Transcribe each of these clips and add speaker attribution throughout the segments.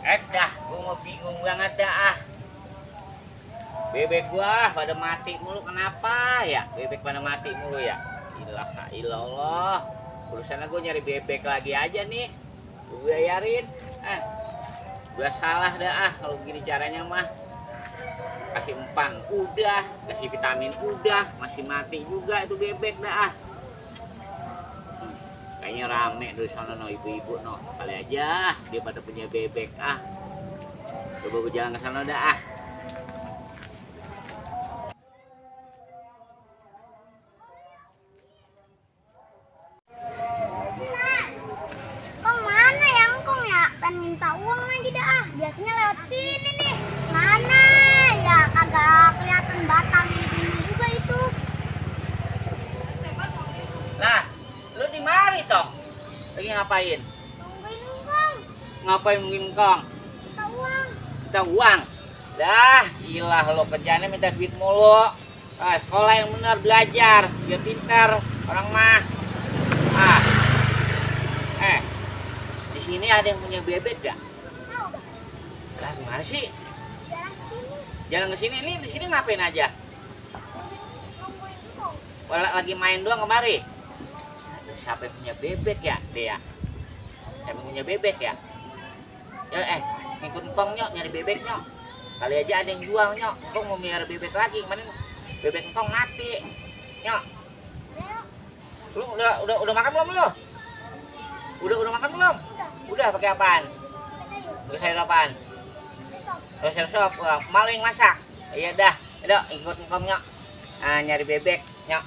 Speaker 1: Dah, gua mau bingung banget dah. Bebek gua pada mati mulu, kenapa ya? Bebek pada mati mulu ya? Ilaha illallah. Urusan gua nyari bebek lagi aja nih. Gua bayarin. Gua salah dah kalau begini caranya mah. Kasih empang udah, kasih vitamin udah, masih mati juga itu bebek dah. Kayaknya rame dari sana no ibu-ibu no. Kali aja dia pada punya bebek Coba gue jalan ke sana dah
Speaker 2: Kong mana ya Kong ya? Pengen minta uang lagi dah Biasanya lewat sini nih. Mana ya? Kagak kelihatan batang hidungnya juga itu.
Speaker 1: Lah, lu di mari toh? Lagi ngapain?
Speaker 2: Tungguin Kong.
Speaker 1: Ngapain mungkin Kong?
Speaker 2: Minta uang.
Speaker 1: Kita uang. Dah, gila lo kerjanya minta duit mulu. Sekolah yang benar, belajar biar pintar orang mah. Di sini ada yang punya bebek gak?
Speaker 2: Tahu gak?
Speaker 1: Lah gimana sih?
Speaker 2: Jalan sini.
Speaker 1: Jalan ke sini, ini di sini ngapain aja?
Speaker 2: Nungguin Kong.
Speaker 1: Lagi main doang kemari. Siapa yang punya bebek ya, dia? Siapa yang punya bebek ya? Ya ngikut Engkong nyok, nyari bebek nyok. Kali aja ada yang jual nyok. Engkong mau miara bebek lagi, kemarin bebek Engkong mati. Nyok. Lu udah makan belum lu? Udah makan belum? Udah pakai apaan? Pakai sayur apaan? Sayur sop. Wah, malu yang masak. Iya dah. Ayo ikut Engkong nyok. Nyari bebek nyok.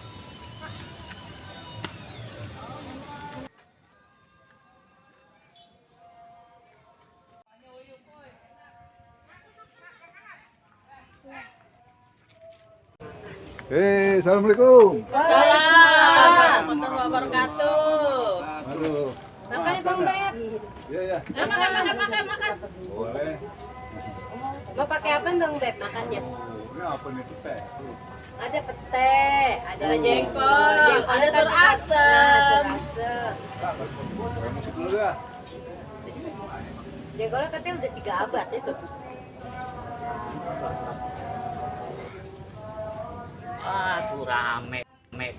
Speaker 3: Assalamualaikum.
Speaker 4: Waalaikumsalam warahmatullahi wabarakatuh.
Speaker 3: Aduh.
Speaker 4: Makan ya Bang Bet.
Speaker 3: Iya.
Speaker 4: Makan.
Speaker 3: Boleh.
Speaker 4: Mau pakai apa Bang Bet makannya?
Speaker 3: Ini apa nih pete?
Speaker 4: Ada pete, ada jengkol, ada telur asem.
Speaker 3: Saya musik dulu dah.
Speaker 4: Jengkolnya katanya udah 3 abad itu.
Speaker 1: Tuh rame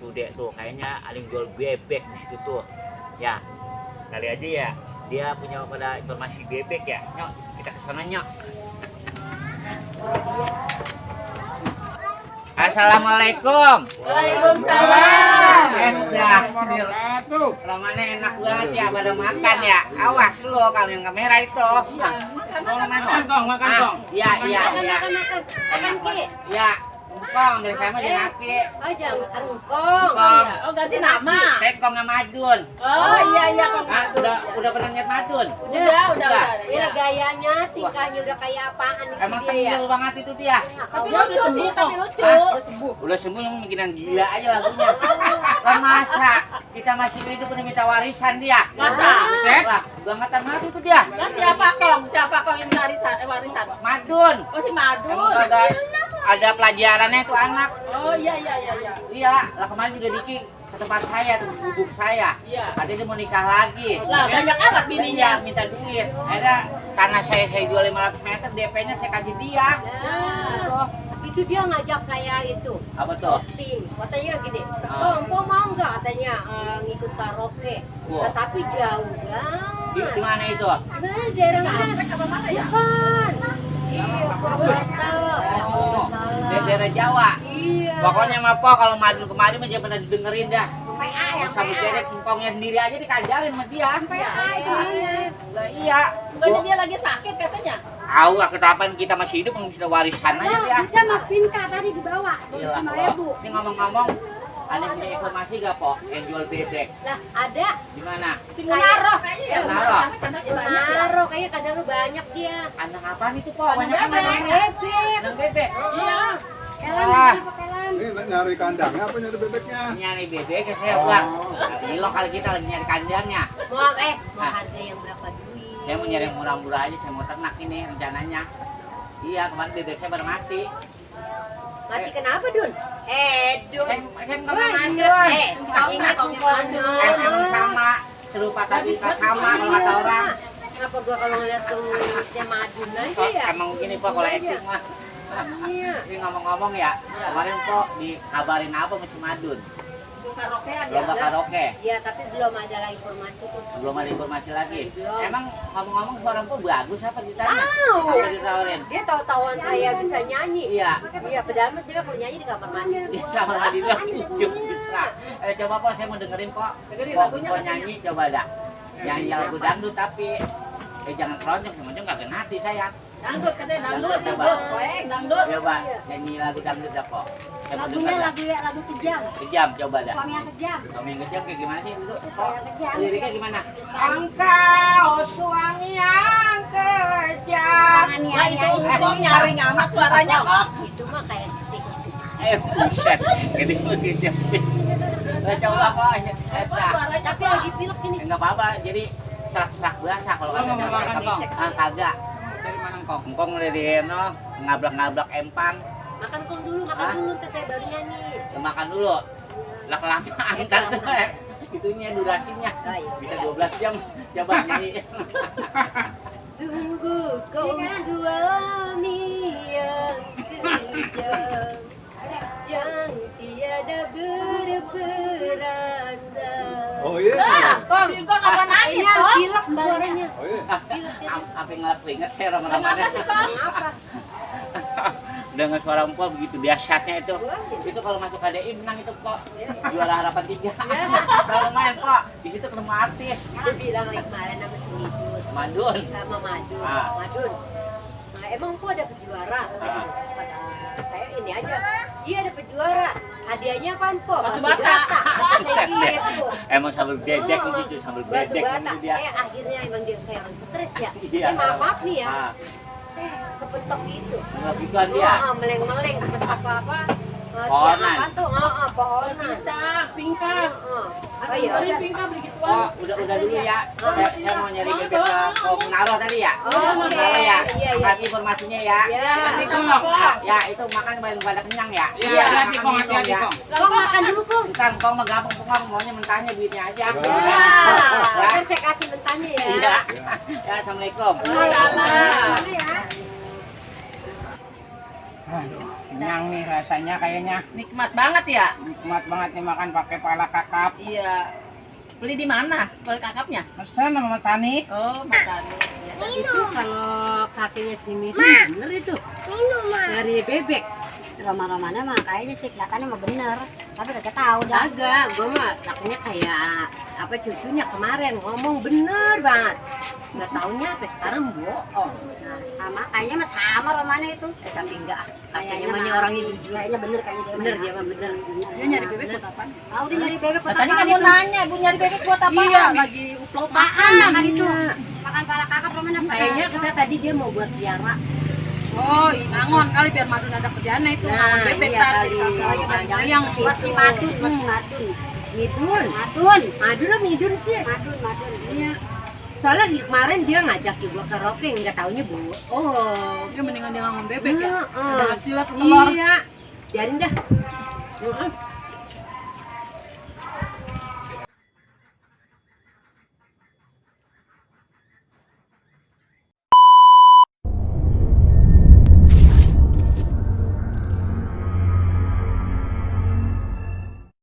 Speaker 1: tuh dek tuh, kayaknya ada yang jual bebek di situ tuh. Ya, kali aja ya dia punya pada informasi bebek ya. Nyok, kita ke sana nyok. Assalamualaikum.
Speaker 4: Waalaikumsalam.
Speaker 1: Udah, ramanya enak banget ya pada makan ya. Awas lo kalau yang kamera itu. Makan dong. Iya.
Speaker 4: Makan Ki.
Speaker 1: Iya. Engkong dari saya mah Janaki.
Speaker 4: Oh jangan engkong. Oh ganti nama.
Speaker 1: Tekong sama Madun.
Speaker 4: Oh iya Kong.
Speaker 1: Udah pernah lihat Madun?
Speaker 4: Udah. Ini gayanya, tingkahnya udah kayak apaan itu
Speaker 1: Emang
Speaker 4: dia ya?
Speaker 1: tengil banget itu dia.
Speaker 4: Tapi lucu sih, tapi lucu.
Speaker 1: Udah sembuh yang bikinan gila aja lagunya. Kan masa kita masih hidup udah minta warisan dia.
Speaker 4: Masa?
Speaker 1: Lah, bangetan banget itu dia.
Speaker 4: Nah, siapa Kong yang warisan?
Speaker 1: Madun.
Speaker 4: Oh si Madu.
Speaker 1: Emang kagak ada pelajarannya tuh anak.
Speaker 4: Oh iya.
Speaker 1: Iya, lah kemarin juga Diki ke tempat saya tuh, gubuk saya.
Speaker 4: Iya.
Speaker 1: Katanya dia mau nikah lagi.
Speaker 4: Lah banyak amat
Speaker 1: Iya,
Speaker 4: bininya.
Speaker 1: minta duit. Akhirnya tanah saya jual 500 meter, DP-nya saya kasih dia.
Speaker 4: Nah, itu dia ngajak saya itu.
Speaker 1: Apa tuh?
Speaker 4: Shopping. Katanya gini, Empok mau nggak katanya ngikut karaoke.
Speaker 1: Wah.
Speaker 4: Nah, tapi jauh
Speaker 1: Di
Speaker 4: banget.
Speaker 1: mana itu?
Speaker 4: Mana daerah mana ya? Bukan. Iya, Purwokerto.
Speaker 1: Oh,
Speaker 4: Salah.
Speaker 1: daerah Jawa.
Speaker 4: Iya.
Speaker 1: Pokoknya mah po kalau madu kemarin mah jangan pernah didengerin dah. Kalau sabut dedek engkongnya sendiri aja dikajalin sama dia. Lah iya.
Speaker 4: Bukannya dia lagi sakit katanya?
Speaker 1: Tahu lah ketapan kita masih hidup yang bisa warisan aja dia.
Speaker 2: Bisa Mas Pinka tadi dibawa.
Speaker 1: Gila,
Speaker 2: 5.000.
Speaker 1: Ini ngomong-ngomong, ada yang punya informasi gak po yang jual bebek?
Speaker 4: Lah, ada.
Speaker 1: Di mana?
Speaker 4: Si Munaro kayaknya ya.
Speaker 1: Munaro.
Speaker 4: Munaro kayaknya kadang banyak dia.
Speaker 1: Anak apaan itu po?
Speaker 4: Anak
Speaker 1: Banyak anak
Speaker 4: bebek.
Speaker 1: Anak bebek.
Speaker 4: Iya.
Speaker 1: Wah,
Speaker 3: Ini nyari kandangnya apa nyari bebeknya?
Speaker 1: nyari bebek ya saya bang. Gila kali kita lagi nyari kandangnya.
Speaker 4: Mau
Speaker 1: Nah.
Speaker 4: harga yang berapa duit?
Speaker 1: Saya mau nyari yang murah-murah aja, saya mau ternak ini rencananya. Iya, kemarin bebek saya baru mati.
Speaker 4: Mati kenapa, Dun? Dun.
Speaker 1: Kan ngomong Madun.
Speaker 4: Ingat ngomong
Speaker 1: Emang sama, serupa tadi sama kalau kata orang.
Speaker 4: Kenapa gua kalau ngeliat tulisnya Madun aja
Speaker 1: Oh,
Speaker 4: ya?
Speaker 1: emang gini Pak kalau acting mah.
Speaker 4: Iya.
Speaker 1: Ini ngomong-ngomong ya, kemarin kok dikabarin apa sama si Madun?
Speaker 4: Karaokean ya?
Speaker 1: Lomba karaoke.
Speaker 4: Iya, tapi belum ada lagi informasi tuh.
Speaker 1: Belum ada informasi lagi.
Speaker 4: Belum.
Speaker 1: Emang ngomong-ngomong suara Mpok bagus apa ditanya?
Speaker 4: Tahu.
Speaker 1: Apa ditawarin?
Speaker 4: Dia tahu-tahuan saya bisa nyanyi.
Speaker 1: Iya.
Speaker 4: Iya, padahal mah saya kalau nyanyi di kamar mandi.
Speaker 1: Iya, sama Hadi bilang ujung bisa. Coba Pak, saya mau dengerin kok. Kok nyanyi coba dah. Nyanyi lagu dangdut tapi jangan keroncong, semuanya nggak kena hati saya.
Speaker 5: Dangdut katanya
Speaker 1: Dangdut,
Speaker 5: dangdut,
Speaker 1: coba.
Speaker 5: dangdut, poeng dangdut.
Speaker 1: Coba nyanyi lagu dangdut dah kok. Saya mau
Speaker 2: Lagunya
Speaker 1: denger dah.
Speaker 2: lagu kejam.
Speaker 1: Kejam coba dah.
Speaker 2: Suami yang kejam.
Speaker 1: Suami yang kejam kayak gimana sih dulu?
Speaker 2: Suami yang kejam.
Speaker 1: Liriknya gimana?
Speaker 5: Engkau suami yang kejam.
Speaker 2: Semangat
Speaker 5: Nah itu kok nyaring amat suaranya kok.
Speaker 4: Itu mah kayak tikus tuh.
Speaker 1: Buset. Gede terus gitu. Coba kok.
Speaker 5: Suaranya
Speaker 4: Tapi lagi pilek ini.
Speaker 1: Enggak apa-apa. Jadi serak-serak bahasa kalau kata
Speaker 5: ngomong
Speaker 1: saya.
Speaker 5: makan, Kong?
Speaker 1: Kagak.
Speaker 5: Dari mana kok?
Speaker 1: Engkong dari no ngabrak-ngabrak empang.
Speaker 4: Makan kong dulu, makan
Speaker 1: Hah?
Speaker 4: dulu, terus saya baru nyanyi.
Speaker 1: Ya, makan dulu. Lah kelamaan kan tuh. Itunya durasinya.
Speaker 4: Oh, iya.
Speaker 1: Bisa 12 jam. Coba nyanyi.
Speaker 4: Sungguh kau suami yang kejam, yang tiada berperasa.
Speaker 3: Oh iya.
Speaker 4: Kong,
Speaker 5: Kok kapan nangis
Speaker 4: kayaknya
Speaker 5: kok?
Speaker 4: pilek suaranya.
Speaker 3: Oh iya.
Speaker 1: Sampai ngelap keringet saya
Speaker 5: Kenapa
Speaker 1: rame-rame.
Speaker 5: sih kok?
Speaker 4: Kenapa?
Speaker 1: Dengan suara Mpok begitu dahsyatnya itu. Itu kalau masuk KDI menang itu kok. Juara harapan 3. Kalau main kok di situ ketemu artis.
Speaker 4: Dia bilang lagi kemarin sama si Midun,
Speaker 1: Madun.
Speaker 4: sama Madun.
Speaker 1: Ah.
Speaker 4: Madun, nah, emang kok ada pejuara?
Speaker 1: Ah.
Speaker 4: Kata saya ini aja, iya ada pejuara. Hadiahnya apaan po?
Speaker 5: Batu bata.
Speaker 1: Buset deh.
Speaker 4: Gitu.
Speaker 1: Emang sambal bebek gitu, sambal
Speaker 4: Batu
Speaker 1: bebek
Speaker 4: bata.
Speaker 1: gitu dia.
Speaker 4: Akhirnya emang dia kayak orang stres ya.
Speaker 1: Iya.
Speaker 4: Maaf nih ya.
Speaker 1: Ah,
Speaker 4: Kepentok gitu.
Speaker 1: nggak gituan dia.
Speaker 4: Meleng-meleng kepentok apa?
Speaker 1: Pohonan.
Speaker 4: Apa tuh? Pohonan.
Speaker 5: Pisang, pingkang.
Speaker 4: Oh iya.
Speaker 5: Beli pingkang beli
Speaker 1: Oh,
Speaker 5: gituan.
Speaker 1: udah dulu ya. Saya mau nyari bebek ke Munaro tadi ya.
Speaker 4: Oh, oke.
Speaker 1: Munaro ya.
Speaker 4: Iya, iya.
Speaker 1: Kasih informasinya ya.
Speaker 4: Iya.
Speaker 5: Nanti kok.
Speaker 1: Ya, itu makan pada kenyang ya.
Speaker 5: Iya,
Speaker 1: Makan
Speaker 5: hati kong,
Speaker 1: minum
Speaker 5: hati
Speaker 1: ya.
Speaker 5: kong.
Speaker 4: Kong makan dulu Kong.
Speaker 1: Bukan, kong mah gampang, kong maunya mentahnya duitnya aja.
Speaker 3: Iya.
Speaker 1: Ya.
Speaker 4: Kan saya kasih mentahnya ya.
Speaker 1: Iya. Ya, Assalamualaikum.
Speaker 5: Aduh, kenyang nih rasanya kayaknya. Nikmat banget ya? Nikmat banget nih makan pakai pala kakap. Iya. Beli di mana? Pala kakapnya? Pesan sama Mas Ani. Oh, Mas Ani. Ya,
Speaker 4: Itu kalau kakeknya si Miti bener itu.
Speaker 2: Minum mah.
Speaker 4: Dari bebek.
Speaker 2: Roma-romanya mah kayaknya sih kelihatannya mah bener. Tapi kagak tahu dah.
Speaker 4: Agak, gue mah kakeknya kayak apa cucunya kemarin ngomong bener banget. Nggak taunya sampai sekarang bohong.
Speaker 2: Nah, sama kayaknya mah sama romanya itu.
Speaker 4: Tapi enggak, kakeknya
Speaker 2: Kayaknya
Speaker 4: mah
Speaker 2: mah
Speaker 4: orangnya jujur.
Speaker 2: Kayaknya bener kayaknya dia.
Speaker 4: Bener dia mah bener.
Speaker 5: Dia nyari bebek buat apa?
Speaker 2: Tahu dia nyari bebek buat
Speaker 5: Tadi
Speaker 2: apa
Speaker 5: kan
Speaker 2: itu?
Speaker 5: mau nanya, Bu nyari bebek buat apa? Iya, lagi upload
Speaker 2: Makan makan itu. Makan pala kakap romanya apa?
Speaker 4: Kayaknya kata tadi dia mau buat piara.
Speaker 5: Oh, ngangon kali biar Madun ada kerjaan itu ngangon bebek
Speaker 4: iya
Speaker 5: tadi.
Speaker 4: kali.
Speaker 5: Yang
Speaker 2: Buat si Madun, buat si Madun.
Speaker 4: Midun.
Speaker 2: Madun.
Speaker 4: Madun lah Midun sih.
Speaker 2: Madun, Madun.
Speaker 4: Iya. Soalnya kemarin dia ngajak juga karaoke, nggak taunya bohong.
Speaker 5: dia mendingan dia ngangon bebek ya.
Speaker 4: Heeh.
Speaker 5: Ada hasilnya tuh telur.
Speaker 4: Iya. Biarin dah.